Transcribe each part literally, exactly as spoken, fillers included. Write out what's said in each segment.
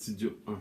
Studio un.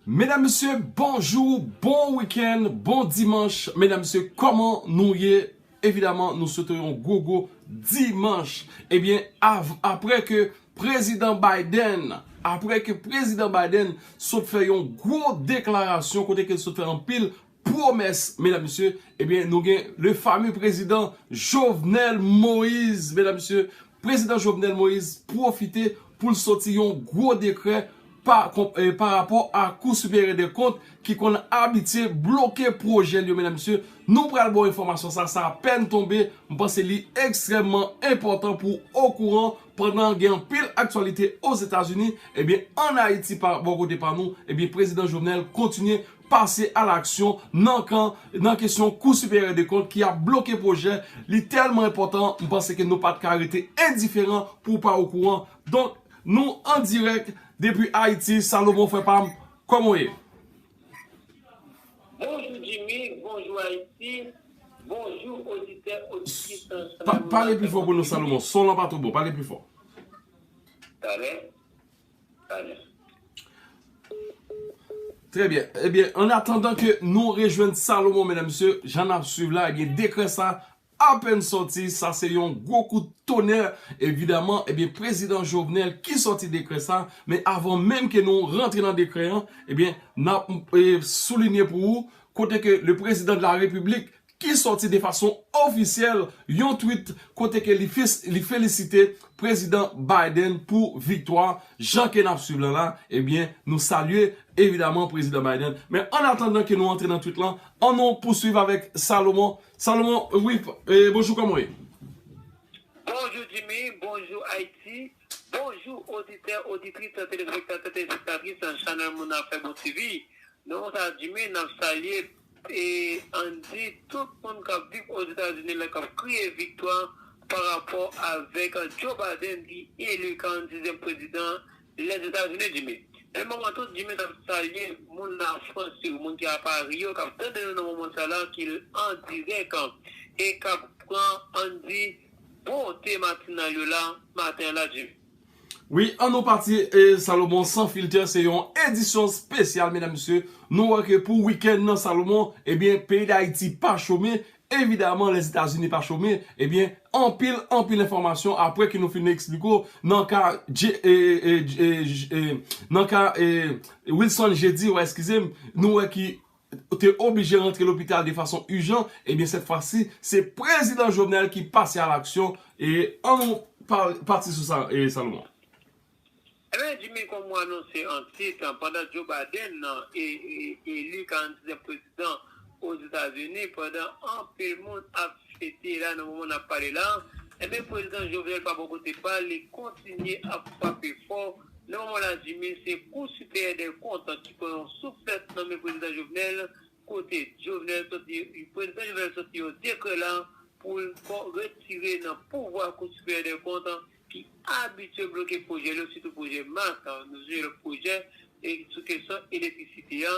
Medam, mesye, bonjou, bon wikenn, bon dimanch. Medam, mesye, kòman nou ye? Evidaman, nou swete yon gwo, gwo dimanch. Ebyen, av-, apre ke Prezidan Biden, apre ke Prezidan Biden sot fè yon gwo deklarasyon kote ke l sot fè anpil pwomès, medam, mesye, ebyen, nou gen le fameux Prezidan Jovenel Moïse, medam, mesye. Prezidan Jovenel Moïse pwofite pou l soti yon gwo dekrè pa, kon-, eh, pa rapò a Kou Siperyè dè Kont ki konn abitye bloke pwojè l yo, medam, mesye. Nou pral ba w enfòmasyon sa, sa apèn tonbe. M panse li ekstrèmman enpòtan pou w okouran pandan gen anpil aktyalite Ozetazini. Ebyen, ann Ayiti, pa, bò kote pa nou, ebyen, Prezidan Jovenel kontinye pase a laksyon nan kan, nan kesyon Kou Siperyè dè Kont ki ap bloke pwojè. Li tèlman enpòtan, m panse ke nou pa t ka rete endiferan pou w pa okouran. Donk, nou an dirèk depi Ayiti, Salomon, frè pa m, kòman w ye? Bonjou Jimmy, bonjou Ayiti, bonjou oditè, oditris. Pa, pale pi fò pou nou, Salomon. Son lan pa twò bon. Pale pi fò. Talè. Talè. Trè byen. Ebyen, an atandan ke nou rejwenn Salomon, medam, mesye, jan n ap swiv la, ebyen, dekrè sa apèn sòti, sa se yon gwo kout tonè, evidaman, ebyen, Prezidan Jovenel ki sòti dekrè sa, men avan menm ke nou rantre nan dekrè an, ebyen, n ap, e, soulinye pou ou, kote ke le Prezidan de la Repiblik ki sòti de fason ofisyèl yon tweet kote ke li fis-, li felisite Prezidan Biden pou viktwa. Jan ke n ap swiv lan la, ebyen, nou salye, evidaman, Prezidan Biden. Men an atandan ke nou antre nan tweet lan, ann nou pouswiv avèk Salomon. Salomon, wi, e, bonjou, kòman w ye? Bonjou Jimmy, bonjou Ayiti, bonjou oditè, oditris, telespektatè, telespektatris, chanèl Moun Afè Bon T V. Nou konsa Jimmy, n ap salye e ann di tout moun k ap viv Ozetazini la k ap kriye viktwa pa rapò avèk Joe Biden ki eli karannsizyèm prezidan Lèzetazini, Jimmy. Menm moman tou, Jimmy, n ap salye moun Lafrans yo, moun ki a Pari yo, k ap tande nou nan moman sa la, ki an dirèk e k ap pran, ann di, bonte matinal yo la, maten an la, Jimmy. Wi, ann nou pati, e, Salomon, San Filtè, se yon edisyon espesyal, medam, mesye. Nou wè ke pou wikenn nan, Salomon, ebyen, peyi Dayiti pa chome, evidaman, Lèzetazini pa chome, ebyen, anpil, anpil enfòmasyon apre ke nou fin eksplike w nan ka J-, e, e, e, e, nan ka, e, Wilson Jeudi, wè, eskize m, nou wè ki te oblije rantre lopital de fason ijan, ebyen, sèt fwa si, se Prezidan Jovenel ki pase a laksyon, e ann nou pa-, pati sou sa, e Salomon. Ebyen, Jimmy, kòm ou anonse an tit, pandan Joe Biden, e, e, eli karannsizyèm prezidan Ozetazini, pandan anpil moun ap fete la, nan moman n ap pale la, ebyen, Prezidan Jovenel pa bò kote pa l, li kontinye ap frape fò. Nan moman la, Jimmy, se Kou Siperyè dè Kont ki pran yon souflèt nan men Prezidan Jovenel, kote Jovenel soti, Prezidan Jovenel soti yon dekrè la pou l ko-, retire nan pouvwa Kou Siperyè dè Kont ki abitye bloke pwojè l yo, sitou pwojè MAC, nou sonje lòt pwojè, e sou kesyon elektrisite a.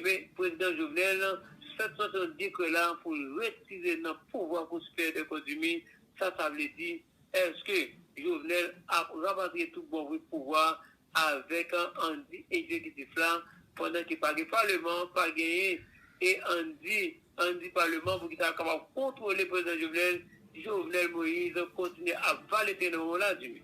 Ebyen, Prezidan Jovenel fèk soti yon dekrè la pou l retire nan pouvwa Kou Siperyè dè Kont, Jimmy, sa, sa vle di, èske Jovenel ap rapatriye tout bon vre pouvwa avèk, ann di, egzekitif la, pandan ke pa gen paleman, pa genyen, e ann di, ann di paleman pou ki ta kapab kontwole Prezidan Jovenel, Jovenel Moïse kontinye ap vale teren nan moman la, Jimmy.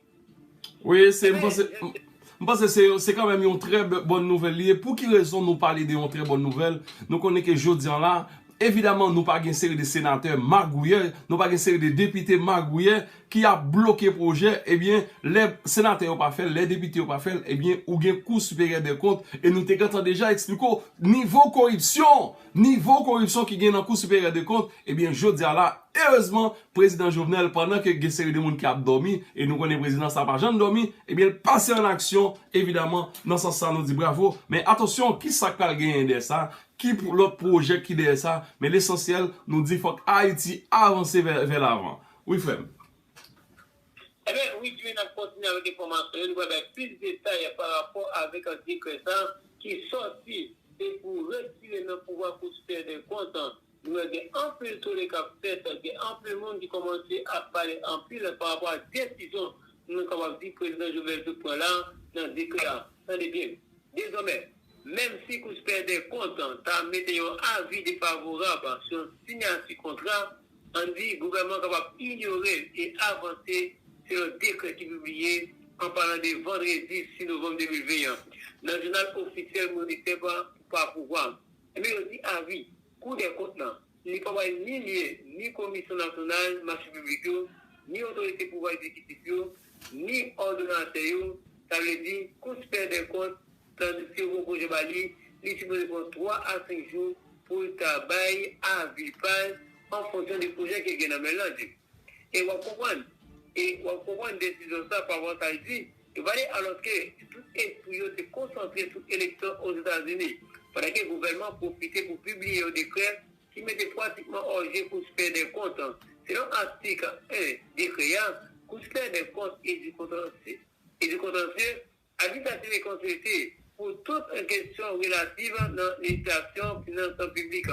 Wi, se, m panse, m, m panse se, se kanmenm yon trè b-, bòn nouvèl li ye. Pou ki rezon nou pale de yon trè bòn nouvèl? Nou konnen ke jodi an la, evidaman, nou pa gen seri de senatè magouyè, nou pa gen seri de depite magouyè ki ap bloke pwojè. Ebyen, lè senatè yo pa fè l, lè depite yo pa fè l, ebyen, ou gen Kou Siperyè dè Kont, e nou te gentan deja eksplike w nivo koripsyon, nivo koripsyon ki gen nan Kou Siperyè dè Kont, ebyen, jodi a la, erezman, Prezidan Jovenel, pandan ke gen seri de moun ki ap dòmi, e nou konnen prezidan sa pa janm dòmi, ebyen, l pase an aksyon, evidaman, nan sans sa, nou di bravo. Men atansyon, ki sa k pral genyen dèyè sa? Ki pwo-, lòt pwojè ki dèyè sa? Men lesansyèl, nou di fòk Ayiti avanse vè, vè lavan. Wi, frè m. Ebyen, wi, Jimmy, n ap kontinye avèk enfòmasyon yo. Nou pral bay plis detay pa rapò avèk dekrè sa ki sòti e pou retire nan pouvwa Kou Siperyè dè Kont Nou wè gen anpil tole k ap fèt, gen anpil moun ki kòmanse ap pale anpil pa rapò a desizyon nou kapab di prezidan Jovenel te pran la nan dekrè a. Tande byen, dezòmè, menm si Kou Siperyè dè Kont ta mete yon avi defavorab sou yon siyati kontra, ann di gouvènman kapab inyore l e avanse selon dekrè ki pibliye, an palan de vandredi sis novanm de mil ven an, nan jounal ofisyèl Monitè pa, pa pouvwa. Ebyen, yo di avi Kou dè Kont lan, li pa bay ni lye ni Komisyon Nasyonal Mache Piblik yo, ni otorite pouvwa egzekitif yo, ni òdonatè yo, sa vle di Kou Siperyè dè Kont, tandis ke yo pran pwojè ba li, li sipoze pran twa a senk jou pou l ta bay avi pa l an fonksyon de pwojè ke l gen nan men l lan. E w ap konprann, e w ap konprann desizyon sa pa rapò a sa l di. Yo pale alòske tout espri yo te konsantre sou eleksyon Ozetazini, pandan ke gouvènman pwofite pou pibliye yon dekrè ki mete pratikman òje Kou Siperyè dè Kont. Selon atik en dekrè a, Kou Siperyè dè Kont e di kontansye, e di kontansye administratif e konsilite pou tout kesyon relativ nan lejislasyon finans piblik,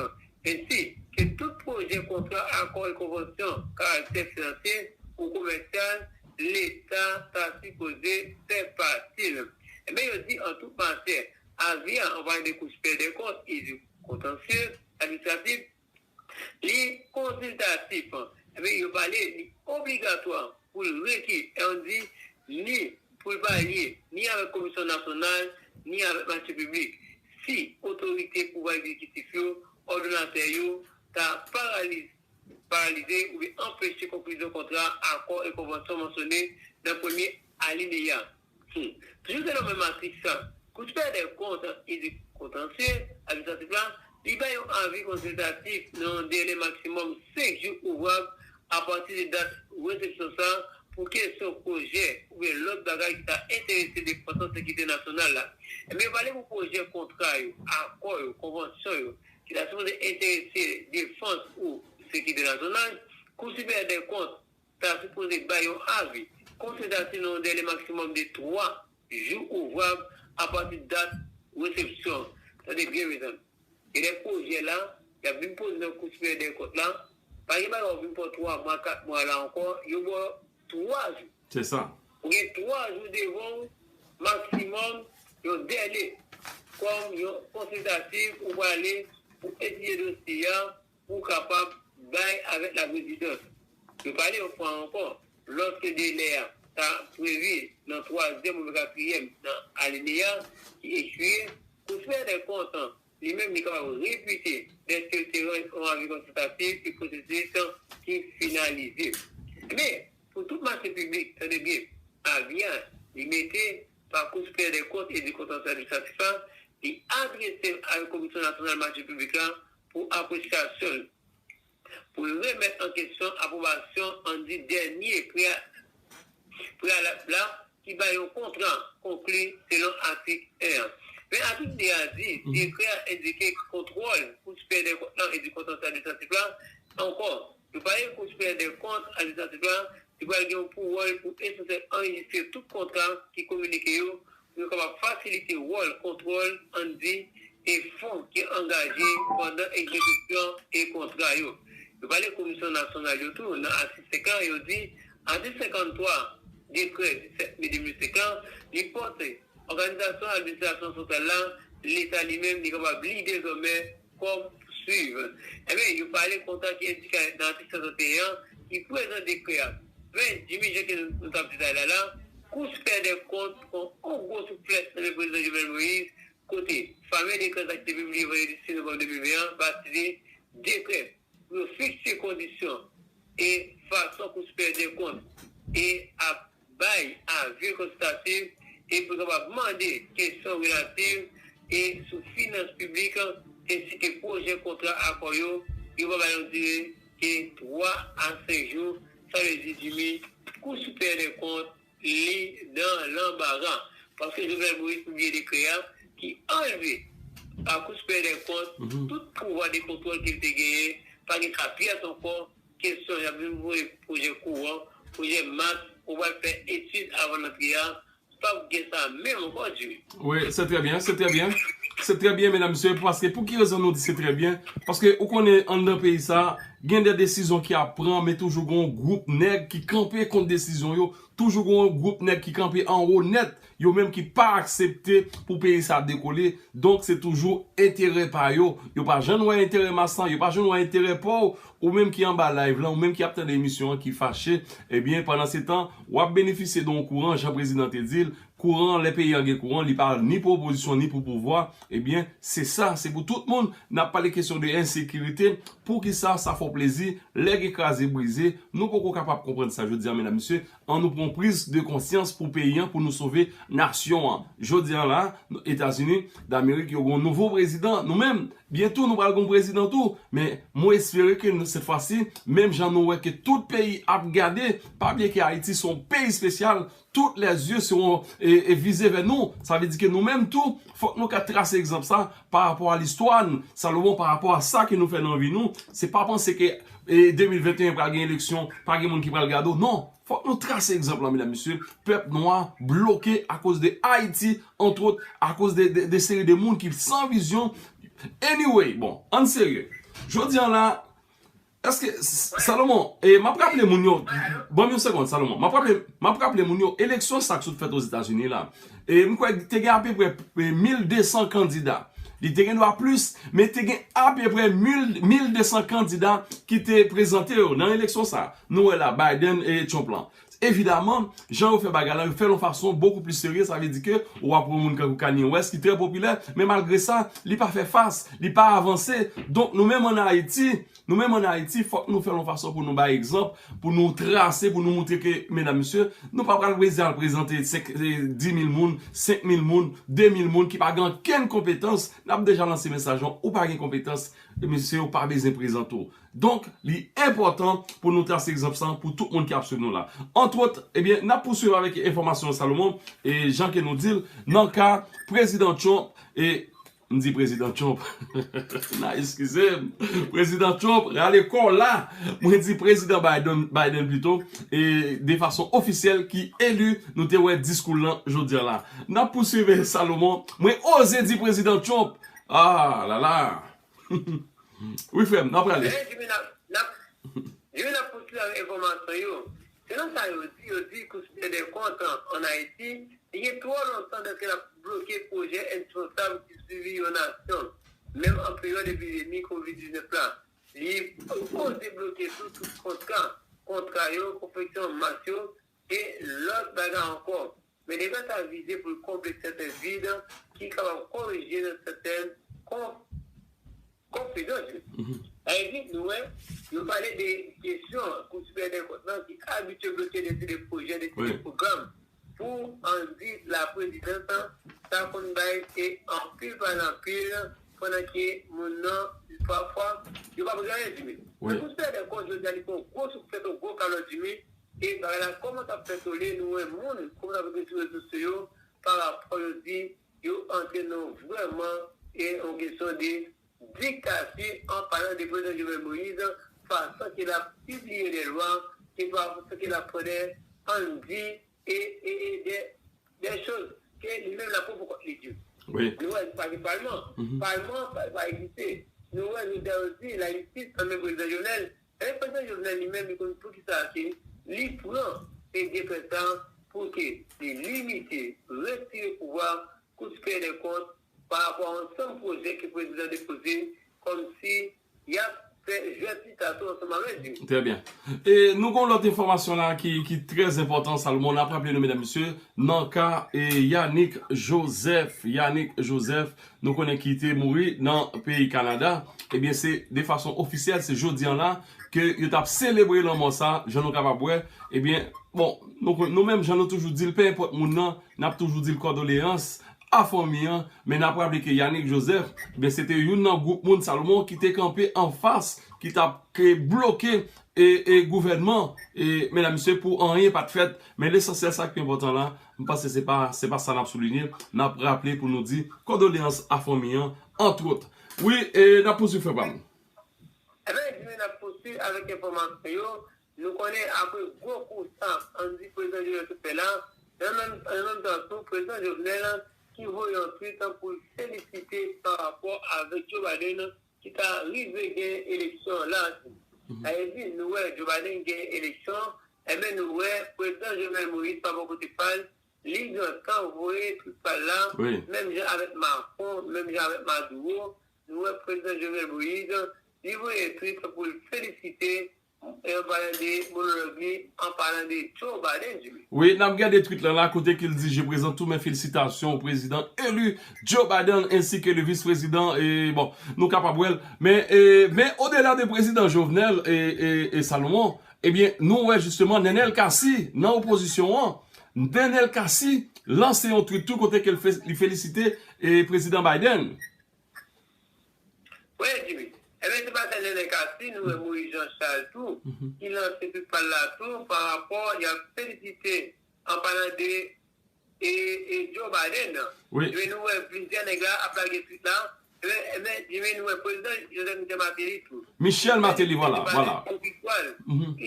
ensi ke tout pwojè, kontra, akò e konvansyon karaktè finansye ou komèsyal Leta ta sipoze fè pati l. Ebyen, yo di an tout matyè, avi a anvwaye de Kou Siperyè dè Kont e di kontansye administratif, li konsiltatif. Ebyen, yo pale, li obligatwa pou l rekri, e ann di, ni pou l pa lye ni avèk Komisyon Nasyonal, ni avèk mache piblik. Si otorite pouvwa egzekitif yo, òdonatè yo, ta paralize, paralize oubyen anpeche konklizyon kontra, akò e konvansyon mansyone nan premye alineya. Hmm. Toujou selon menm atik sa, Kou Siperyè dè Kont e di kontansye administratif la, li bay yon avi konsiltatif nan yon delè maksimòm senk jou ouvrab apati de dat resepsyon sa pou kesyon pwojè oubyen lòt bagay ki ta enterese defans sekirite nasyonal la. Ebyen, yo pale pou pwojè kontra yo, akò yo, konvansyon yo, ki ta sipoze enterese defans ou sekirite nasyonal, Kou Siperyè dè Kont ta sipoze bay yon avi konsiltatif nan yon delè maksimòm de twa jou ouvrab apati dat resepsyon. Tande byen, mezanmi. Gen de pwojè la, y ap vin poze nan Kou Siperyè dè Kont la. Pa gen bagay w ap vin pran twa mwa, kat mwa la ankò. Yo ba w twa jou. Se sa. Ou gen twa jou devan w, maksimòm, yon delè kòm yon konsiltatif ou prale pou etidye dosye a, pou w kapab bay avèk laprezidans. Yo pale yon fwa ankò, lòske delè a ta previ nan twazyèm oubyen katriyèm nan alineya ki ekspire, Kou Siperyè dè Kont li menm li kapab repite dèske l te rann yon avi konsiltatif e pwosesis ki finalize. Men, pou tout mache piblik, tande byen, avi a li mete pa Kou Siperyè dè Kont e di kontansye administratif la, li adrese avèk Komisyon Nasyonal Mache Piblik la pou apresyasyon l, pou l remèt an kesyon apwobasyon ann di dènye pre-, preyalab la ki bay yon kontra konkli selon atik en an. Men atik de a di, dekrè a endike kontwòl Kou Siperyè dè Kont lan e di kontansye administratif la ankò. Yo pale Kou Siperyè dè Kont administratif la, li pral gen yon pou wòl pou esansyèl anrejistre tout kontra ki kominike yo, pou yo kapab fasilite wòl kontwòl, ann di, e fon ki angaje pandan egzekisyon e kontra yo. Yo pale Komisyon Nasyonal yo tou, nan atik senk an, yo di, atik senkanntwa, dekrè disèt me de mil senk an, li pòte òganizasyon administrasyon santral la, Leta li menm, li kapab li dezòmè kòm swiv. Ebyen, yo pale kontra ki endike nan atik san trannteyen an, ki prezan dekrè a. Men, Jimmy, jan ke nou, nou t ap detay la la, Kou Siperyè dè Kont pran yon gwo souflèt nan men prezidan Jovenel Moïse, kote fame dekrè sa ki te pibliye vandredi sis novanm de mil ven an, batize dekrè pou yo fikse kondisyon e fason Kou Siperyè dè Kont e ap bay avi konsiltatif e pou kapab mande kesyon relativ e sou finans piblik ensi ke pwojè kontra akò yo, yo pa bay yon dire ke twa a senk jou, sa vle di, Jimmy, Kou Siperyè dè Kont li nan lanbara. Paske Jovenel Moïse pibliye dekrè a ki anlve a Kou Siperyè dè Kont tout pouvwa de kontwòl ke l te genyen, pa gen ka pyès ankò, kesyon y ap vin voye pwojè kouran, pwojè mak, ou pral fè etid avan l antre a, p ap gen sa menm ankò, Jimmy. Wi, se trè byen, se trè byen. Se trè byen, medam, mesye, paske pou ki rezon nou di se trè byen? Paske ou konnen anndan peyi sa, gen de desizyon ki ap pran, men toujou gen yon gwoup nèg ki kanpe kont desizyon yo, toujou gen yon gwoup nèg ki kanpe anwo nèt, yo menm ki pa aksepte pou peyi sa dekole. Donk, se toujou enterè pa yo. Yo pa janm wè enterè mas lan, yo pa janm wè enterè pa w, ou menm ki anba live lan, ou menm ki ap tande emisyon an, ki fache, ebyen, pandan se tan, w ap benefisye de yon kouran, jan prezidan te di l, kouran, lè peyi an gen kouran, li pa ni pou opozisyon, ni pou pouvwa, ebyen, se sa, se pou tout moun. N ap pale kesyon de ensekirite, poukisa sa fè w plezi, lè gen kraze brize, nou poko kapab konprann sa jodi a, medam, mesye, an nou pran priz de konsyans pou peyi an, pou nou sove nasyon an. Jodi a la, Etazini Damerik, yo gen yon nouvo prezidan, nou menm, byento nou pral gen yon prezidan tou, men mwen espere ke nou, cette fois-ci, menm jan nou wè ke tout peyi ap gade, pa bliye ke Ayiti se yon peyi espesyal, tout les yeux seront e, e vize vè nou. Sa vle di ke nou menm tou, fòk nou ka trase egzanp sa pa rapò a listwa n, Salomon, pa rapò a sa ke nou fè nan vi nou. Se pa panse ke e, de mil venteyen pral gen eleksyon, pa gen moun ki pral gade w. Non, fòk nou trase egzanp lan, medam, mesye. Pèp nwa bloke akoz de Ayiti, antwòt, akoz de, de, de seri de moun ki san vizyon. Anyway, bon, ann serye. Jodi a la, èske, Salomon, e, m ap raple moun yo, ban m yon segonn, Salomon, m ap raple, m ap raple moun yo, eleksyon sa k sot fèt Ozetazini la, e, m kwè te gen apeprè e, mil de san kandida. Li te gen dwa plis, men te gen apeprè mil, mil de san kandida ki te prezante yo nan eleksyon sa. Nou wè la, Biden e Trump lan. Evidaman, jan yo fè bagay la, yo fè l yon fason bokou pli serye, sa vle di ke w ap wè moun kankou Kanye West ki trè popilè, men malgre sa, li pa fè fas, li pa avanse. Donk, nou menm ann Ayiti, nou menm ann Ayiti, fòk nou fè l yon fason pou nou bay egzanp, pou nou trase, pou nou montre ke, medam, mesye, nou pa pral bezwen al prezante senk, e, dis mil moun, senk mil moun, de mil moun ki pa gen okenn konpetans. N ap deja lanse mesaj lan, ou pa gen konpetans, mesye, ou pa bezwen prezante w. Donk, li enpòtan pou nou trase egzanp sa pou tout moun ki ap swiv nou la. Antwòt, ebyen, n ap pouswiv avèk enfòmasyon Salomon, e jan ke nou di l, nan ka prezidan Trump, e m di prezidan Trump, n a eskize m, prezidan Trump, rale kò w la, mwen di prezidan Biden, Biden pito, e de fason ofisyèl ki eli, nou te wè diskou l lan jodi a la. N ap pouswiv Salomon, mwen oze di prezidan Trump, ah la la. Wi, frè m, n ap prale. Men, Jimmy, n ap, n ap, Jimmy, n ap pouswiv avèk enfòmasyon yo. Selon sa yo di, yo di Kou Siprèm dè Kont an Ayiti, li gen twò lontan deske l ap bloke pwojè endispansab ki swivi yon nasyon, menm an peryòd epidemi kovid diznèf la. Li oze bloke tou tout kontra, kontra yo, konfeksyon mas yo, e lòt bagay ankò. Men dega sa vize pou l konble sèten vid ki kapab korije nan sèten kon, konfizyon. Sa vle di, nou wè, yo pale de jesyon Kou Siprèm dè Kont lan ki abitye bloke de seri de pwojè, de seri de pwogram pou, ann di, laprezidans, sa konn bay se anpil pale anpil, pandan ke moun nan, pafwa, yo pa bezwen anyen di men. Kou Siprèm dè Kont, jodi a, li pran gwo souf tèt, yon gwo kalòt di men, e bagay la kòmanse ap fè tole, nou wè moun kòmanse ap ekri sou rezo sosyo yo, pa rapò yo di yo antre nan vrèman e yon kesyon de diktati, an palan de prezidan Jovenel Moïse, fason ke l ap pibliye de lwa, ke fason ke l ap pran de, ann di, e, e, e de, de choz ke li menm l ap pran pou kont li di. Nou wè, pa gen palman. Palman pa, pa egziste. Nou wè, jodi a yo di, lajistis nan men prezidan Jovenel. E prezidan Jovenel li menm, li konn poukisa ke li pran e de fè sa pou ke li limite, retire pouvwa Kou Siprèm dè Kont pa rapò a yon ansanm pwojè ke prezidan depoze kòmsi y ap fè jwèt li sa tou ansanm avèk li. Trè byen. E nou gen yon lòt enfòmasyon la ki, ki trè enpòtan, Salomon. N ap raple nou, medam, mesye, nan ka e Yanick Joseph. Yanick Joseph, nou konnen ki te mouri nan peyi Kanada. Ebyen, se de fason ofisyèl, se jodi a la ke yo t ap selebre lanmò sa, jan nou kapab wè. Ebyen, bon, nou, nou menm, jan nou toujou di l, pe enpòt moun nan, n ap toujou di l kondoleyans a fanmi an, men n ap raple ke Yanick Joseph, ben, se te youn nan gwoup moun Salomon ki te kanpe anfas, ki t ap ke bloke e, e gouvènman, e, medam, mesye, pou anyen pa t fèt. Men lesansyèl, sa ki pi enpòtan la, m panse se pa, se pa sa n ap soulinye. N ap raple pou nou di kondoleyans a fanmi an, antwòt. Wi, e n ap pouswiv, frè pa m. Ebyen, Jimmy, n ap pouswiv avèk enfòmasyon yo. Nou konnen apre gwo kou sa, ann di, prezidan Jovenel te fè la, An menm, an menm tan tou, prezidan Jovenel ki voye yon tweet pou l felisite pa rapò avèk Joe Biden ki ta rive gen eleksyon an la. Sa vle di, nou wè Joe Biden gen eleksyon, enben nou wè prezidan Jovenel Moïse pa bò kote pa l, li gentan voye tweet pa l la, menm jan avèk Macron, menm jan avèk Maduro, nou wè prezidan Jovenel Moïse, li voye tweet pou l felisite, e an palan de monolog li, an palan de Joe Biden, Jimmy. Wi, n ap gade tweet lan la, kote ke l di, je présente tous mes félicitations au président élu Joe Biden ainsi que le vice-président, e bon, nou kapab wè l. Men, e, men odela de prezidan Jovenel e, e, e Salomon, ebyen, nou wè jisteman Nenel Cassy nan opozisyon an. Nenel Cassy lanse yon tweet tou kote ke l fe, li felisite e, prezidan Biden. Wi, Jimmy. Ebyen, se pa sèl Nenel Cassy, nou wè Moïse Jean Charles tou, ki lanse tweet pa l la tou, pa rapò, y ap felisite, an palan de e, e Joe Biden. Wi. Ebyen, nou wè plizyè nèg la ap lage tweet la. Ebyen, ebyen, ebyen, nou wè prezidan Joseph Michel Martelly tou. Michel Martelly, vwala, vwala. Pou viktwa l,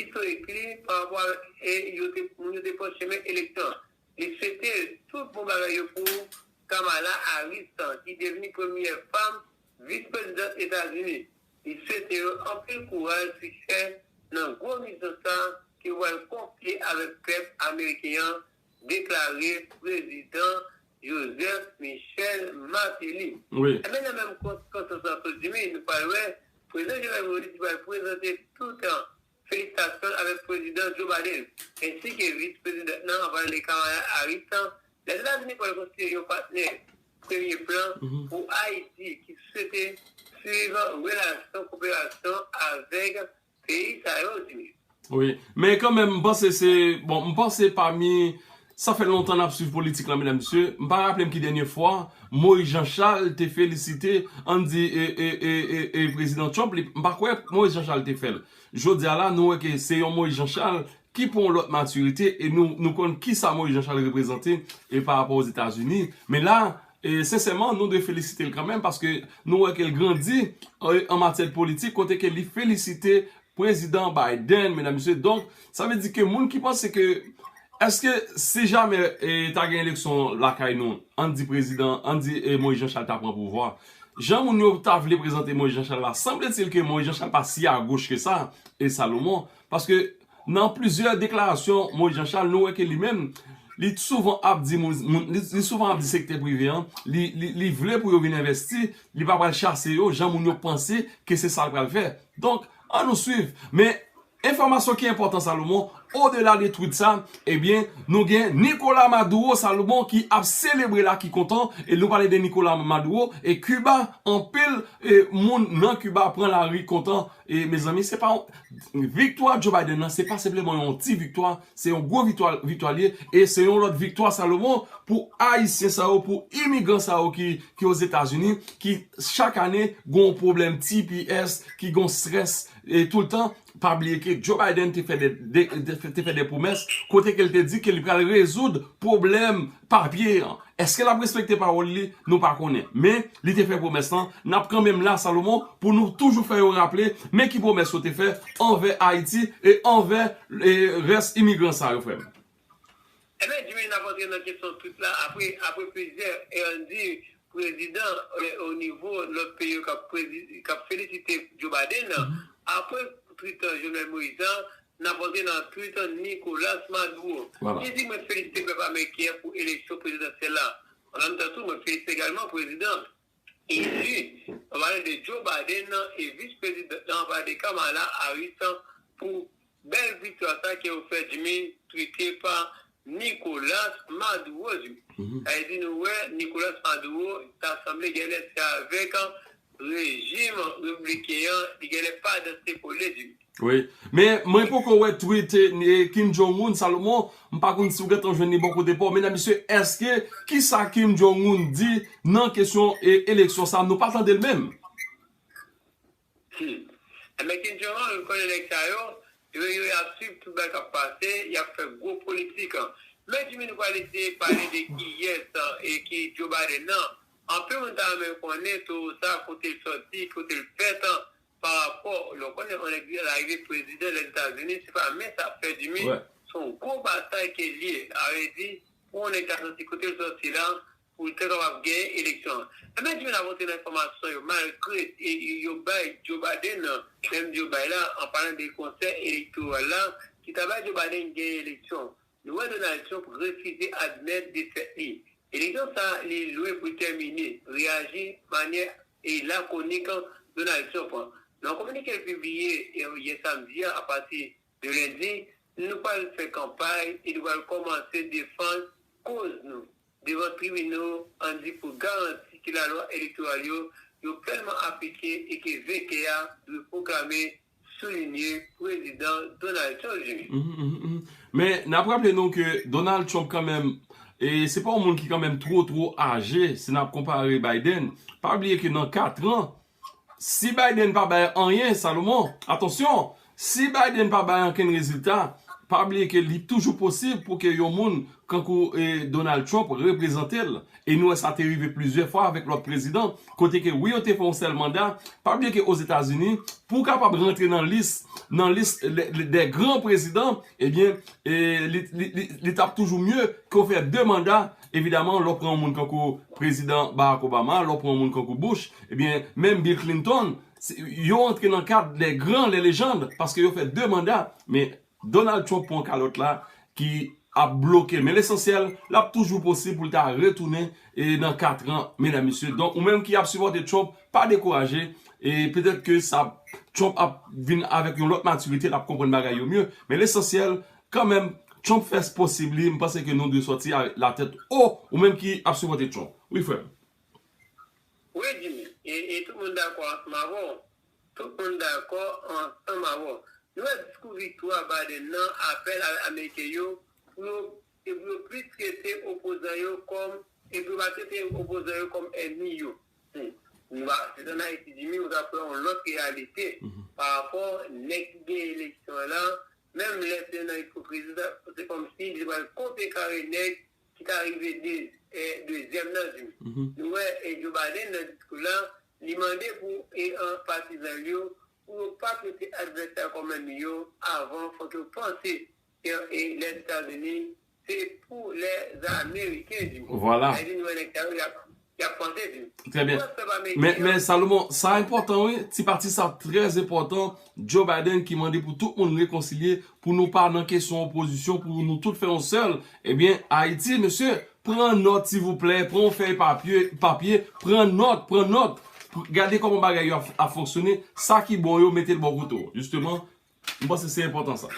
istorik li, pa rapò a, e, yo te, moun yo te pran chemen eleksyon. Li swete tout bon bagay yo pou Kamala Harris, ki devni premyè fanm vis-prezidant Etazini. Li swete yo anpil kouraj, siksè nan gwo misyon sa ke yo pral konfye avèk pèp ameriken an, deklare prezidan Joseph Michel Martelly. Wi. Ebyen, nan menm kon-, konstans lan tou, Jimmy, nou pral wè, prezidan Jovenel Moïse pral prezante tout felisitasyon l avèk prezidan Joe Biden, ensi ke vis-prezidant nan, an palan de Kamala Harris, Lèzetazini pral konsidere yon patnè premye plan pou Ayiti ki swete swiv relasyon koperasyon avèk peyi sa yo, Jimmy. Wi, men kanmenm, m panse se, bon, m panse pami, sa fè lontan n ap swiv politik la, medam, mesye, m pa raple m ki dènye fwa Moïse Jean Charles te felisite, ann di, e, e, e, e, e prezidan Trump, li, m pa kwè Moïse Jean Charles te fè l. Jodi a la, nou wè ke se yon Moïse Jean Charles ki pran yon lòt matirite e nou, nou konn kisa Moïse Jean Charles reprezante e pa rapò Ozetazini. Men la, e, sensèman, nou dwe felisite l kanmenm paske nou wè ke l grandi, e, an matyè de politik, kote ke li felisite prezidan Biden, medam, mesye. Donk, sa vle di ke moun ki panse ke, èske si jamè, e, ta gen eleksyon lakay nou, ann di prezidan, ann di, e, Moïse Jean Charles ta pran pouvwa, jan moun yo ta vle prezante Moïse Jean Charles la, sanble-t-il ke Moïse Jean Charles pa si agoch ke sa, e Salomon, paske nan plizyè deklarasyon Moïse Jean Charles, nou wè ke li menm, li souvan ap di moun, moun, li, li souvan ap di sektè prive an, li, li, li vle pou yo vin envèsti, li pa pral chase yo, jan moun yo panse ke se sa l pral fè. Donk, ann nou swiv. Men, enfòmasyon ki enpòtan, Salomon, odela de tweet sa, ebyen, nou gen Nicolas Maduro, Salomon, ki ap selebre la, ki kontan, e nou pale de Nicolas Maduro, e Kiba, anpil, e, moun nan Kiba pran lari kontan, e, mezanmi, se pa yon, viktwa Joe Biden nan, se pa senpleman yon ti viktwa, se yon gwo viktwa, viktwa li ye, e se yon lòt viktwa, Salomon, pou Ayisyen sa yo, pou imigran sa yo ki, ki Ozetazini, ki chak ane gon pwoblèm T P S, ki gon strès, e toultan, pa bliye ke Joe Biden te fè de, de, de, te fè de pwomès, kote ke l te di ke li pral rezoud pwoblèm papye an. Èske l ap respekte pawòl li? Nou pa konnen. Men, li te fè pwomès lan. N ap kanmenm la, Salomon, pou nou toujou fè yo raple, men ki pwomès yo te fè anvè Ayiti e anvè, e, rès imigran sa yo, frè m. Ebyen, Jimmy, n ap antre nan kesyon tweet la. Apre, apre plizyè, e, ann di, prezidan, e, o nivo lòt peyi yo k ap prezi-, k ap felisite Joe Biden, apre tweet Jovenel Moïse la, n ap antre nan tweet Nicolas Maduro, ki di, mwen felisite pèp ameriken an pou eleksyon prezidansyèl la. An menm tan tou, mwen felisite egalman prezidan eli, an pale de Joe Biden nan, e vis-prezidan nan, an pale de Kamala Harris, pou bèl viktwa sa ke yo fè, Jimmy, twite pa Nicolas Maduro, Jimmy. Sa vle di nou wè Nicolas Maduro ta sanble genlè se avèk rejim repibliken an, li genlè pa danse kole, Jimmy. Wi. Men mwen poko wè tweet, e, Kim Jong-un, Salomon, m pa konn si w gentan jwenn li bò kote pa w. Medam, mesye, èske, kisa Kim Jong-un di nan kesyon, e, eleksyon sa? Nou pa tande l menm. Hmm. Ebyen, Kim Jong-un, nou konnen nèg sa yo, yo, yo, y ap swiv tout bagay k ap pase, y ap fè gwo politik. Men, Jimmy, nou pral eseye pale de kiyès, e, ki Joe Biden nan. Anpil moun ta renmen konnen towo sa, kote l sòti, kote l fèt, pa rapò, lè w konnen yon nèg ki rive prezidan Lèzetazini, se pa men sa ap fè, Jimmy, se yon gwo batay ke l ye. Sa vle di, pou yon nèg ta soti kote l soti la, pou l te kapab genyen eleksyon an. Ebyen, Jimmy, n ap antre nan enfòmasyon yo, malgre e, yo bay Joe Biden nan, menm Joe Biden la, an palan de konsèy elektoral la, ki ta bay Joe Biden genyen eleksyon. Nou wè Donald Trump refize admèt defèt li. Eleksyon sa a, li lwen pou tèmine, reyaji manyè e lakonik Donald Trump. Nan yon kominike l pibliye yè samdi a, apati de lendi, nou pral fè kanpay e nou pral kòmanse defann koz nou devan tribinal, ann di pou garanti ke lalwa elektoral yo, yo plènman aplike e ke venkè a dwe pwoklame, soulinye Prezidan Donald Trump Junior. Mhm, mhm, mhm. Men, n ap raple nou ke Donald Trump kanmenm, e se pa yon moun ki kanmenm two, two aje, si n ap konpare Biden. Pa bliye ke nan kat an, si Biden pa bay anyen, Salomon, atansyon, si Biden pa bay ankenn rezilta, pa bliye ke li toujou posib pou ke yon moun kankou e, Donald Trump reprezante l. E nou wè sa te rive plizyè fwa avèk lòt prezidan, kote ke wi, yo te fè yon sèl manda. Pa bliye ke Ozetazini, pou w kapab rantre nan lis, nan lis de, de, de gran prezidan, ebyen, e, li, li, li, li t ap toujou mye ke w fè de manda. Evidaman, lè w pran yon moun kankou prezidan Barack Obama, lè w pran yon moun kankou Bush, ebyen, menm Bill Clinton, se, yo antre nan kad les grands, les légendes, paske yo fè de manda. Men Donald Trump pran kalòt la ki ap bloke l. Men lesansyèl, l ap toujou posib pou l ta retounen e nan kat an, medam, mesye. Donk, ou menm ki ap sipòte Trump, pa dekouraje. E petèt ke sa, Trump ap vin avèk yon lòt matirite, l ap konprann bagay yo mye. Men lesansyèl, kanmenm, Trump fè posib li, m panse ke nou dwe sòti avèk latèt o, ou menm ki ap sipòte Trump. Wi, frè m. Wi, Jimmy. E, e tout moun dakò ansanm avè w. Tout moun dakò ansanm avè w. Nou wè diskou viktwa Biden nan apèl avèk Ameriken yo pou yo, e pou yo plis trete opozan yo kòm, e pou yo pa trete opozan yo kòm ènmi yo. Hmm. Nou va, se an Ayiti, Jimmy, ou ta pran yon lòt reyalite pa rapò nèg ki gen eleksyon an la, menm lè se nan ipokrizi, se kòmsi li pral kontre kare nèg ki ta rive de, eh, dezyèm nan Jimmy. Nou wè, eh, Joe Biden nan diskou la, li mande pou, eh, an patizan l yo, pou yo pa trete advèsè kòm ènmi yo, avan, fòk yo panse ke, eh, Lèzetazini, se pou Lèzameriken, Jimmy. Vwala. Sa vle di nou wè nèg sa yo, y ap, y ap panse, Jimmy. Trè byen. Men, men, Salomon, sa enpòtan, wi. Ti pati sa trè enpòtan. Joe Biden ki mande pou tout moun rekonsilye, pou nou pa nan kesyon opozisyon, pou nou tout fè yon sèl. Ebyen, Ayiti, mesye, pran nòt, silvouplè, pran yon fèy papye, papye, pran nòt, pran nòt. Gade kòman bagay yo ap, ap fonksyone. Sa ki bon yo, mete l bò kote w. Jisteman, m panse se enpòtan sa.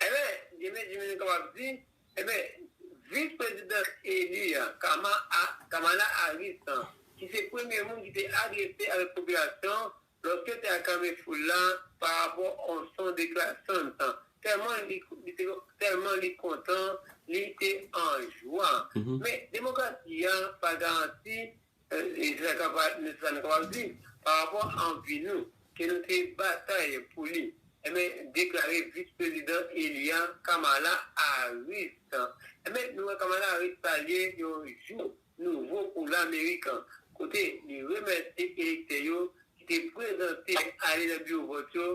Ebyen, Jimmy, Jimmy, nou kapab di, ebyen, vis prezidan eli a, Kama-, a, Kamala Harris, an, ki se premye moun ki te adrese avèk popilasyon lòske te aklame foul la pa rapò a yon son deklarasyon, an, tèlman li, li te, tèlman li kontan, li te an jwa. Men, demokrasi a pa garanti Eh, e se sa k ap, se sa nou kapab di pa rapò a anvi nou, ke nou te batay pou li, enben, deklare vis prezidan eli a, Kamala Harris. Enben, nou wè Kamala Harris salye yon jou nouvo pou Lamerik, kote li remèsye elektè yo ki te prezante ale nan biwo vòt yo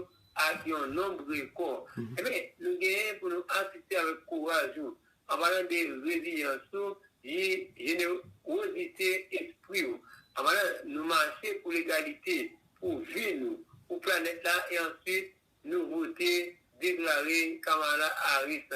ak yon nonb rekò. Enben, nou genyen pou nou asiste avèk kouraj ou, an palan de rezilyans ou, je-, jenerozite espri ou. An palan, nou mache pou legalite, pou vi nou, pou planèt la, e answit, nou vote, deklare Kamala Harris.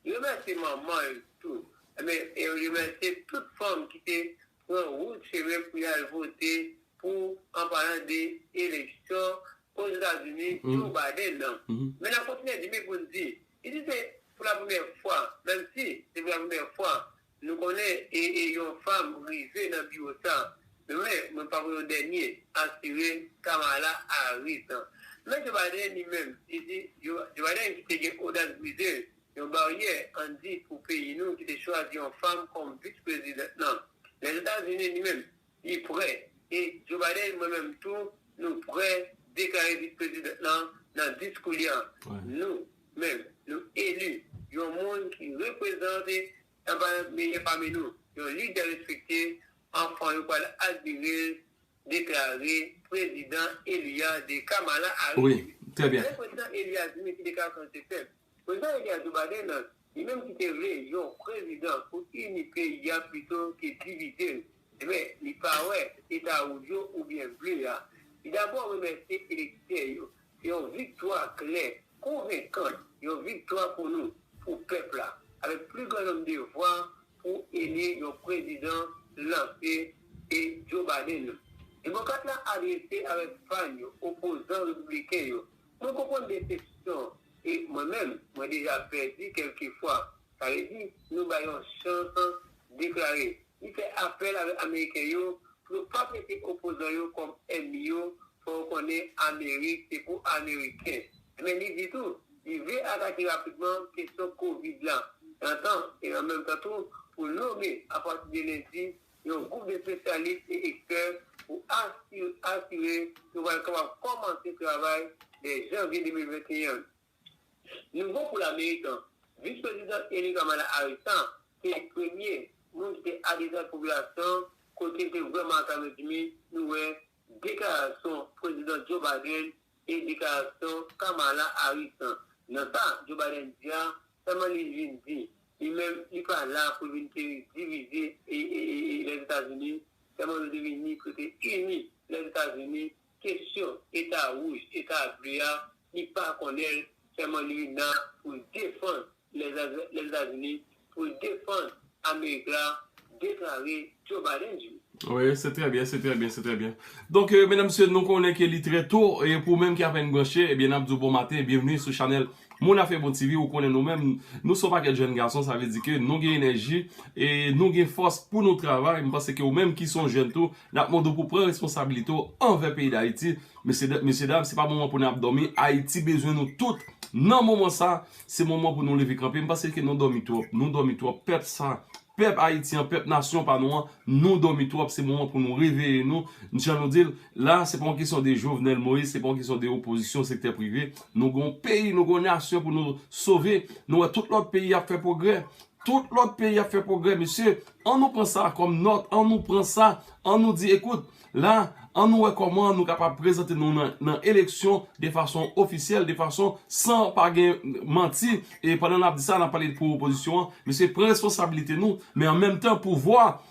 Li remèsye manman l tou. Enben, e li remèsye tout fanm ki te pran wout chemen pou y al vote pou, an palan de eleksyon Ozetazini, Joe Biden nan. Men n ap kontinye di, men pou n di, li di se pou la premyè fwa, menm si se pou la premyè fwa, nou konnen e, e yon fanm rive nan biwo sa. Men mwen, mwen pa pou yon dènye asire Kamala Harris. Men Joe Biden li menm, li di, Joe, Joe Biden ki te gen odas brize yon baryè, ann di, pou peyi nou ki te chwazi yon fanm kòm vis prezidan nan. Lèzetazini li menm, li prè. E Joe Biden, mwen menm tou, nou prè deklare vis prezidan nan, nan diskou li an. Nou menm, nou eli yon moun ki reprezante anba meyè pami nou, yon lidè respekte, anfan yo pral admire l, deklare prezidan eli a de Kamala Harris. Wi, trè byen. Prezidan eli a di men ki deklarasyon l te fè. Prezidan eli a Joe Biden nan, li menm ki te vle yon prezidan pou ini peyi a pito ke divize l, ebyen, li pa wè eta wouj yo oubyen ble a. Li dabò remèsye elektè yo. Se yon viktwa klè, konvenkan, yon viktwa pou nou, pou pèp la, avèk pli gran nonb de vwa pou eli yon prezidan lanse e Joe Biden. Demokrat la adrese avèk fan yo, opozan repibliken yo. Mwen konprann desepsyon e mwen menm, mwen deja pèdi kèlke fwa. Sa vle di, nou bay yon chans deklare. Li fè apèl avèk Ameriken yo pou yo pa trete opozan yo kòm ènmi yo, fò yo konnen Amerik se pou Ameriken. Men li di tou, li vle atake rapidman kesyon kovid la nan tan e an menm tan tou pou nome apati de lendi yon gwoup de espesyalis e ekspè pou asire, asire yo pral kapab kòmanse travay dè janvye de mil venteyen. Nouvo pou Lamerik, vis prezidan eli Kamala Harris se premye moun ki te adrese ak popilasyon kote l te vrèman aklame, di nou wè deklarasyon prezidan Joe Biden e deklarasyon Kamala Harris. Nan sa Joe Biden di a, sèlman li vin di, li menm li pa la pou vin te divize e, e, e, e Lèzetazini, sèlman li te vini pou te ini Lèzetazini, kesyon eta wouj, eta ble a, li pa konnen l, sèlman li vin la pou l defann Lèzetazini, pou l defann Amerik la, deklare Joe Biden di. Wi, se trè byen, se trè byen, se trè byen. Donk, euh, medam, mesye, nou konnen ke li trè to, e pou ou menm ki apèn branche, ebyen, n ap di w bon maten, byenveni sou chanèl Moun Afè Bon T V, ou konnen nou menm, nou se yon pakèt jèn gason, sa vle di ke nou gen enèji e nou gen fòs pou nou travay. M panse ke ou menm ki se yon jèn tou, n ap mande w pou pran responsabilite w anvè peyi Dayiti. Mesye, mesye dam, se pa moman pou n ap dòmi. Ayiti bezwen nou tout. Nan moman sa, se moman pou nou leve kanpe. M panse ke nou dòmi twòp. Nou dòmi twòp. Pèp sa, pèp ayisyen an, pèp nasyon pa nou an, nou dòmi twòp. Se moman pou nou reveye nou. Jan nou di l, la, se pa yon kesyon de Jovenel Moïse, se pa yon kesyon de opozisyon, sektè prive. Nou gen yon peyi, nou gen yon nasyon pou nou sove. Nou wè tout lòt peyi ap fè pwogrè. Tout lòt peyi ap fè pwogrè, mesye. An nou pran sa kòm nòt, an nou pran sa, an nou di, ekout, la, an nou wè kòman nou kapab prezante nou nan, nan eleksyon de fason ofisyèl, de fason san pa gen manti. E pandan n ap di sa, n ap pale pou opozisyon an, mesye, pran responsabilite nou, men an menm tan, pouvwa,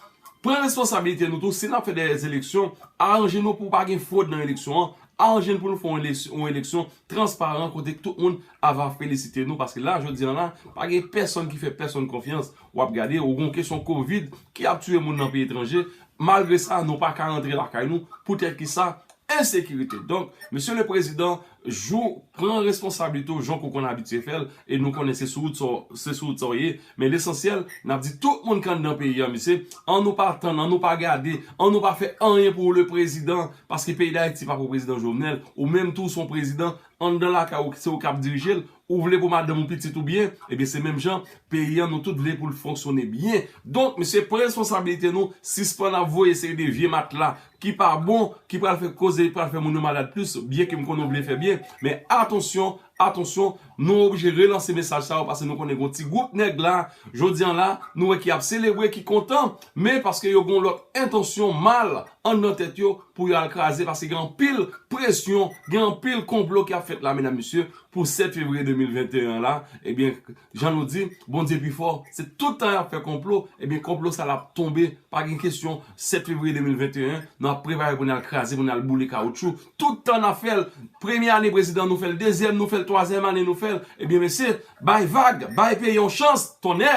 pran responsabilite nou tou. Si n ap fè dèyè eleksyon, aranje nou pou pa gen fwod nan eleksyon an, aranje n pou nou fè yon eleksyon, yon eleksyon transparan kote tout moun ava felisite nou, paske la, jodi an la, pa gen pèsonn ki fè pèsonn konfyans. W ap gade, ou gen kesyon kovid ki ap tiye moun nan peyi etranje, malgre sa, nou pa ka rantre lakay nou, poutèt ki sa, ensekirite. Donk, mesye le prezidan, jou, pran responsablite w jan ke w konn abitye fè l, e nou konnen se sou wout sa w, se sou wout sa w ye, men lesansyèl, n ap di tout moun k anndan peyi a, mesye, an nou pa tann, an nou pa gade, an nou pa fè anyen pou le prezidan, paske peyi Dayiti pa pou prezidan Jovenel, ou menm tou w se yon prezidan, anndan lakay ou, se ou k ap dirije l, ou vle pou madanm ou pitit ou byen, ebyen se menm jan, peyi an nou tout vle pou l fonksyone byen. Donk, mesye, pran responsabilite nou, sispann ap voye seri de vye matla ki pa bon, ki pral fè koze, pral fè moun yo malad plis, byen ke m konnen w vle fè byen, men atansyon, atansyon, nou oblije relanse mesaj sa yo, paske nou konnen gen yon ti gwoup nèg la, jodi an la, nou wè ki ap selebre, ki kontan, men paske yo gen yon lòt entansyon mal anndan tèt yo pou yo al kraze, paske gen anpil presyon, gen anpil konplo ki ap fèt la, medam, mesye, pou sèt fevriye de mil venteyen an la, ebyen, jan nou di, Bondye pi fò, se tout tan y ap fè konplo, ebyen, konplo sa l ap tonbe, pa gen kesyon, sèt fevriye de mil venteyen, nou ap prepare pou n al kraze, pou n al boule kawoutchou, tout tan n ap fè l, premye ane prezidan nou fè l, dezyèm nou fè l, twazyèm ane nou fè l, ebyen, mesye, bay vag, bay peyi yon chans, tonnè!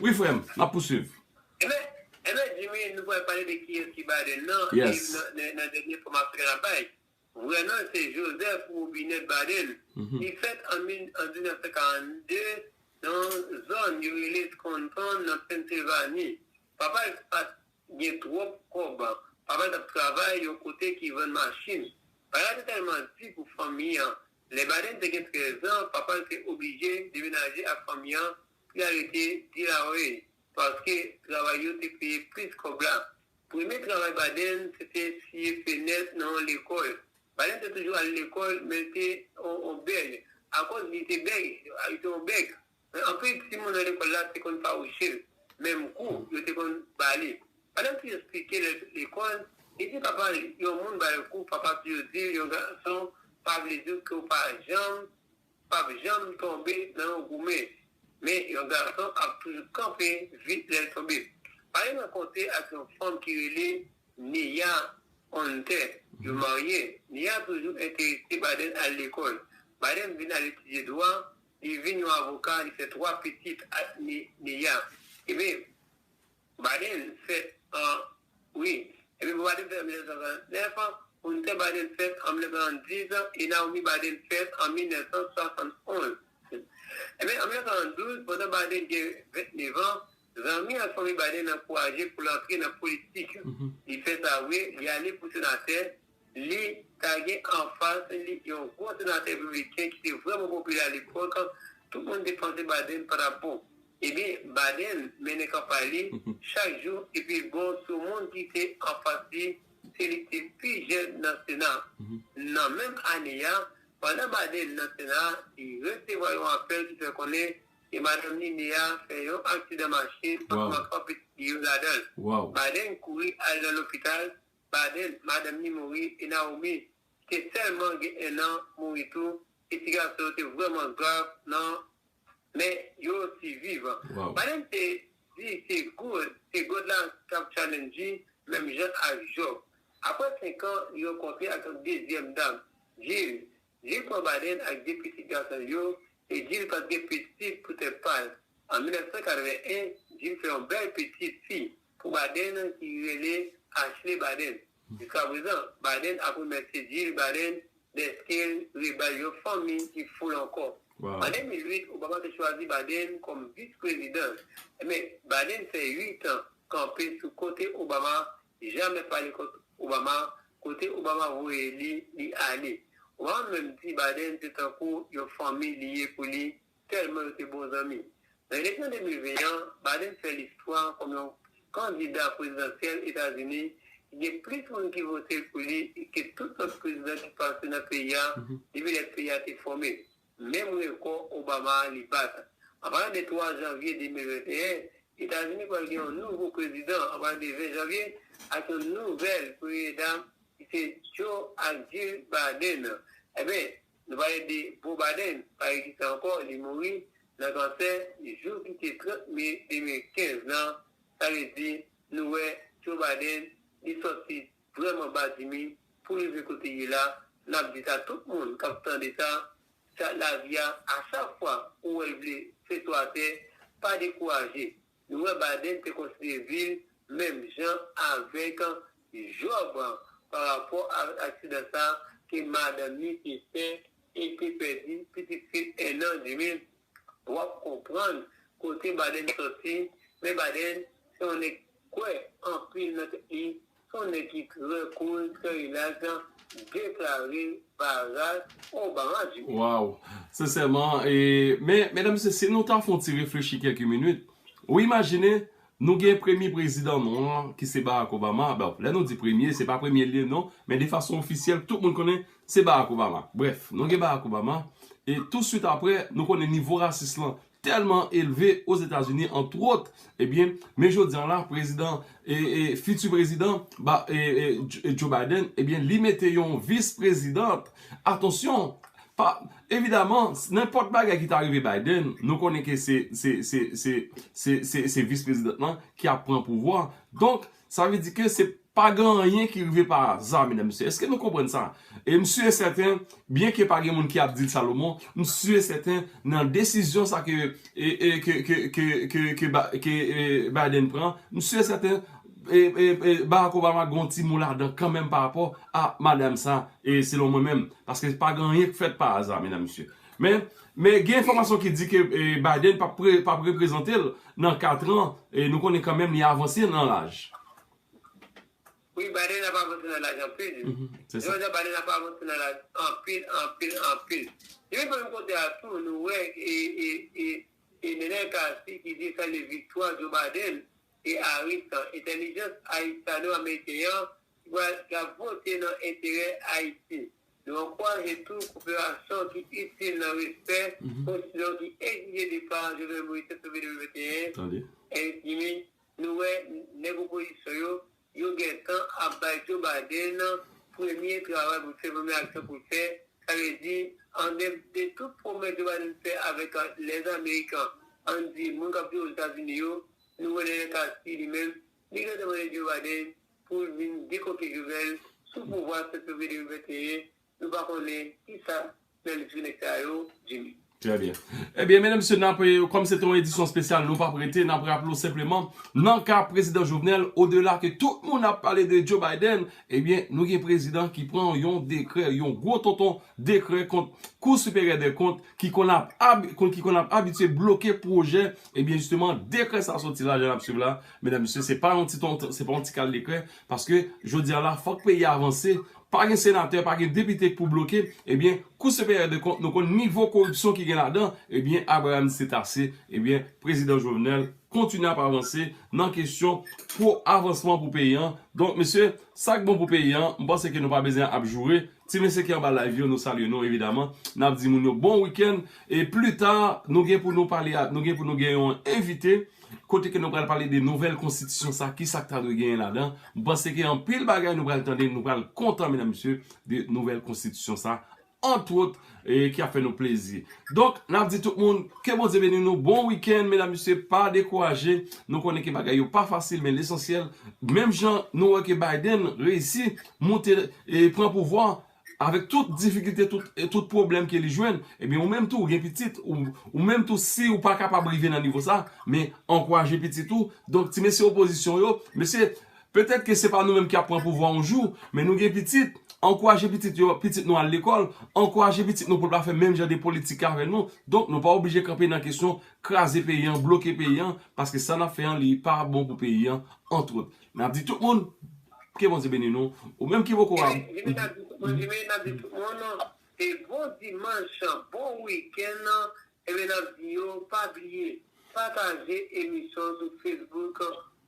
Wi, frè m, n ap pouswiv. Ebyen, ebyen, Jimmy, nou pral pale de kiyès ki Biden nan, e nan, nan, nan dènye enfòmasyon ke n ap bay. Vrè non l se Joseph Robinette Biden. Li fèt an mil, an diznèf san karannde nan yon zòn yo rele Scranton, nan Pennsilvani. Papa l pa t gen twòp kòb. Papa l t ap travay yon kote ki vann machin. Bagay la te tèlman di pou fanmi an. Lè Biden te gen trèz an, papa l te oblije demenaje ak fanmi an pou y al rete Delaware, paske travay yo te peye plis kòb la. Premye travay Biden, se te siye fenèt nan yon lekòl. Biden te toujou al lekòl, men l te yon, yon bèg. Akoz li te bèg, li te yon bèg. Men anpil timoun nan lekòl la te konn fawouche l. Menm kou, yo te konn ba li. Biden te eksplike lè lekòl, li di papa l, yon moun ba l kou, papa toujou di l, yon gason pa vle di w ke w pa janm p ap janm tonbe nan yon goumen. Men yon gason ap toujou kanpe vit lè l tonbe. Biden rankontre ak yon fanm ki rele Nia Hunter. Yo marye. Nia toujou enterese Biden al lekòl. Biden vin al etidye dwa, li vin yon avoka, li fè twa pitit ak Nia. Ebyen, Biden fèt an, wi. Ebyen, Biden fèt an mil nèf san karannèf, Hunter Biden fèt an mil nèf san karanndiz, e Naomi Biden fèt an mil nèf san swasannonz. Ebyen, an mil nèf san karanndouz, pandan Biden gen vennèf an, zanmi ak fanmi Biden ankouraje pou l antre nan politik. Li fè sa vre, li ale pou senatè, li ta gen anfas li yon gwo senatè repibliken ki te vrèman popilè alepòk. Tout moun te panse Biden pa t ap bon. Ebyen, Biden mennen kanpay li chak jou epi l bon sou moun ki te anfas li, se li ki te pi jèn nan Sena. Nan menm ane a, pandan Biden nan Sena, li resevwa yon apèl ki fè konnen ke madanm li Nia fè yon aksidan machin an mankan pitit li yo ladan l. Biden kouri al nan lopital, Biden, madanm li mouri, e Naomi, ki te sèlman gen en an, mouri tou, e ti gason yo te vrèman grav nan, men yo siviv. Biden te di se God, se God la k ap challenge li, menm jan ak Jòb. Apre senk an, li rankontre ak yon dezyèm dam, Jill. Jill pran Biden ak de pitit gason l yo, e Jill pa t gen pitit pou tèt pa l. An mil nèf san katreven en, Jill fè yon bèl pitit fi pou Biden ki rele Ashley Biden. Jiskaprezan, Biden ap remèsye Jill Biden dèske l rebay yon fanmi ki fou l ankò. An de mil uit, Obama te chwazi Biden kòm vis prezidan. Men, Biden fè uit an kanpe sou kote Obama, jamè pale kont Obama, kote Obama voye li, li ale. Obama menm di Biden se tankou yon fanmi li ye pou li, tèlman yo te bon zanmi. Nan eleksyon de mil ven an, Biden fè listwa kòm yon kandida prezidansyèl Etazini ki gen plis moun ki vote l pou li ke tout lòt prezidan ki pase nan peyi a depi lè peyi a te fòme. Menm rekò Obama a li bat. An palan de twa janvye de mil venteyen, Etazini pral gen yon nouvo prezidan. An palan de ven janvye, ak yon nouvèl premye dam ki se Joe ak Jill Biden. Ebyen, nou pale de Beau Biden, pa egziste ankò, li mouri nan kansè jou ki te trant me de mil kenz lan. Sa vle di, nou wè Joe Biden, li sòti vrèman ba Jimmy pou rive kote l ye la. N ap di sa tout moun k ap tande sa, sa lavi a, a chak fwa ou wè l vle fè sou atè, pa dekouraje. Nou wè Biden te konsidere vi l menm jan avèk Jòb pa rapò avèk aksidan sa ke madanm li te fè e te pèdi pitit fi l en an, Jimmy. W ap konprann kote Biden sòti, men Biden se yon nèg kwè anpil nan tèt li, se yon nèg ki trè cool, trè relax, deklare Barack Obama, Jimmy. Waw! Sensèman, e, men, medam, mesye, si nou ta fè yon ti reflechi kèlke minit, ou imajine, nou gen premye prezidan nou an, ki se Barack Obama. Bon, lè nou di premye, se pa premye l ye non, men de fason ofisyèl, tout moun konnen se Barack Obama. Brèf, nou gen Barack Obama, e touswit apre, nou konnen nivo rasis lan tèlman elve Ozetazini, antwòt, ebyen, men jodi an la, prezidan, e, e, fiti prezidan, ba, e, e, J-, e, Joe Biden, ebyen, li mete yon vis prezidant. Atansyon, pa, evidaman, nenpòt bagay ki ta rive Biden, nou konnen ke se, se, se, se, se, se, se vis prezidan lan ki ap pran pouvwa. Donk, sa vle di ke se pa gen anyen ki rive pa aza, medam, mesye. Èske nou konprann sa? E m si e sèten, byen ke pa gen moun ki ap di l Salomon, m si e sèten nan desizyon sa ke, e, e, ke, ke, ke, ke, ke, Ba-, ke, e, Biden pran, m si e sèten, e, e, e, Barack Obama gen yon ti mo ladan kanmenm pa rapò a madanm sa, e selon mwen menm, paske pa gen anyen k fèt pa aza, medam, mesye. Men, men gen enfòmasyon ki di ke, e, Biden p ap pre-, p ap reprezante l nan kat an, e nou konnen kanmenm li avanse nan laj. Wi, Biden ap avanse nan laj anpil. Mhm, se sa. Jodi a, Biden ap avanse nan laj anpil, anpil, anpil. Depi menm kote a tou, nou wè, e, e, e, e Nenel Cassy ki di salye viktwa Joe Biden e Harris lan. Entèlijans ayisano-ameriken an ki pral, k ap vote nan enterè Ayiti. Nou ankouraje tou koperasyon ki itil nan respè konstitisyon ki egzije depa Jovenel Moïse sèt fevriye de mil venteyen. Tande. Jimmy, nou wè nèg opozisyon yo, yo gentan ap bay Joe Biden premye travay pou l fè, premye aksyon pou l fè. Sa vle di, an de, de tout pwomès Joe Biden fè avèk, euh, les Américains, ann di, moun k ap viv Ozetazini yo, nou konnen Kasti li menm, li gentan mande Joe Biden pou l vin dekonke Jovenel sou pouvwa sèt fevriye de mil venteyen. Nou pa konnen kisa nan lespri nèg sa yo, Jimmy. Trè byen. Ebyen, medam, mesye, n ap, kòm se te yon edisyon espesyal, nou p ap rete, n ap raple w senpleman, nan ka prezidan Jovenel, odela ke tout moun ap pale de Joe Biden, ebyen, nou gen prezidan ki pran yon dekrè, yon gwo tonton dekrè kont Kou Siperyè dè Kont, ki konn ap, ab- konn- ki konn ap abitye bloke pwojè, ebyen, jisteman, dekrè sa soti la, jan n ap swiv la, medam, mesye, se pa yon ti ton- se pa yon ti kal dekrè, paske, jodi a la, fòk peyi a avanse, pa gen senatè, pa gen depite pou bloke, ebyen, Kou Siperyè dè Kont, nou konn nivo koripsyon ki gen ladan, ebyen, Abraham Cétacé, ebyen, prezidan Jovenel kontinye ap avanse nan kesyon pou avansman pou peyi an. Donk, mesye, sa k bon pou peyi an, m panse ke nou pa bezwen ap joure. Ti mesye ki anba live yo, nou salye nou, evidaman. N ap di moun yo bon wikenn, e pli ta, nou gen pou nou pale, a- nou gen pou nou gen yon envite, kote ke nou pral pale de nouvèl konstitisyon sa, kisa k ta dwe genyen ladan. M panse ke anpil bagay nou pral tande, nou pral kontan, medam, mesye, de nouvèl konstitisyon sa, antwòt, e ki ap fè nou plezi. Donk, n ap di tout moun, ke Bondye beni nou, bon wikenn, medam, mesye, pa dekouraje. Nou konnen ke bagay yo pa fasil, men lesansyèl, menm jan nou wè ke Biden reyisi moute, e pran pouvwa, avèk tout difikilte, tout, e tout pwoblèm ke li jwenn, ebyen, ou menm tou, ou gen pitit, ou, ou menm tou, si ou pa kapab rive nan nivo sa, men ankouraje pitit ou. Donk, ti mesye opozisyon yo, mesye, petèt ke se pa nou menm ki ap pran pouvwa yon jou, men nou gen pitit, ankouraje pitit yo, pitit nou al lekòl, ankouraje pitit nou pou l pa fè menm jan de politik avè nou. Donk, nou pa oblije kanpe nan kesyon kraze peyi an, bloke peyi an, paske sa n ap fè an, li pa bon pou peyi an, antwòt. N ap di tout moun, ke Bondye beni nou. Ou menm ki poko a- Jimmy, n ap di tout moun, Jimmy, n ap di tout moun, e bon dimanch, bon wikenn, ebyen, n ap di yo, pa bliye, pataje emisyon sou Facebook,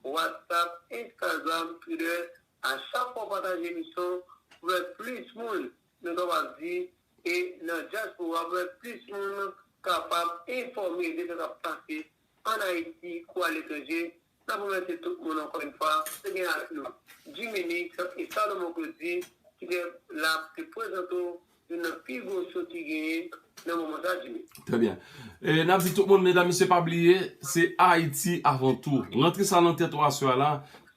WhatsApp, Instagram, Twitter. A chak fwa w pataje emisyon, pou fè plis moun, nou kapab di, e nan dyaspora, pou fè plis moun kapab enfòme de sa k ap pase ann Ayiti kou aletranje. N ap remèsye tout moun ankò yon fwa. Se gen avèk nou Jimmy Nix e Salomon Claudy ki te la pou te prezante w youn nan pi gwo show ki genyen nan moman sa, Jimmy. Trè byen. E, n ap di tout moun, medam, mesye, pa bliye, se Ayiti avan tou. Rantre sa nan tèt ou aswè a la,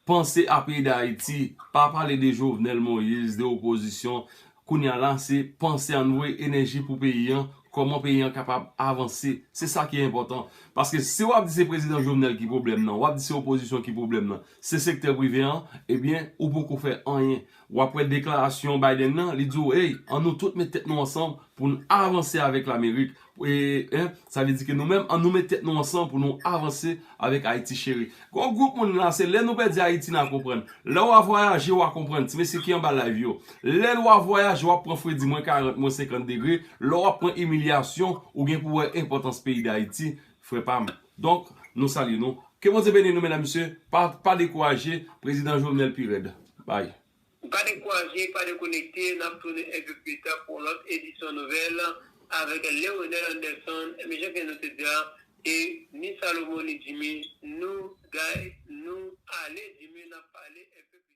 panse a peyi Dayiti. Pa pale de Jovenel Moïse, de opozisyon. Kounye a la, se panse a nou voye enèji pou peyi an, kòman peyi an kapab avanse. Se sa ki enpòtan. Paske si w ap di se prezidan Jovenel ki pwoblèm nan, w ap di se opozisyon ki pwoblèm nan, se sektè prive an, ebyen, ou poko fè anyen. W ap wè deklarasyon Biden nan, li di w, ey, ann nou tout met tèt nou ansanm pou n avanse avèk Lamerik. E, en, sa vle di ke nou menm, ann nou met tèt nou ansanm pou nou avanse avèk Ayiti cheri. Gon gwoup moun la, se lè nou pèdi Ayiti n a konprann. Lè w a vwayaje, w a konprann. Ti mesye ki anba live yo. Lè w a vwayaje, w ap pran fredi mwen karant, mwen senkant degre. Lè w ap pran imilyasyon, ou gen pou wè enpòtans peyi Dayiti, frè pa m. Donk, nou salye nou. Ke Bondye beni nou, medam, mesye. Pa, pa dekouraje, prezidan Jovenel pi rèd. Bay. Pa dekouraje, pa dekonekte, n ap tounen enpe pli ta pou yon lòt edisyon nouvèl avèk Leonel Anderson. Men jan ke nou te di a, e ni Salomon ni Jimmy, nou gay, nou ale, Jimmy, n ap pale enpe pli ta.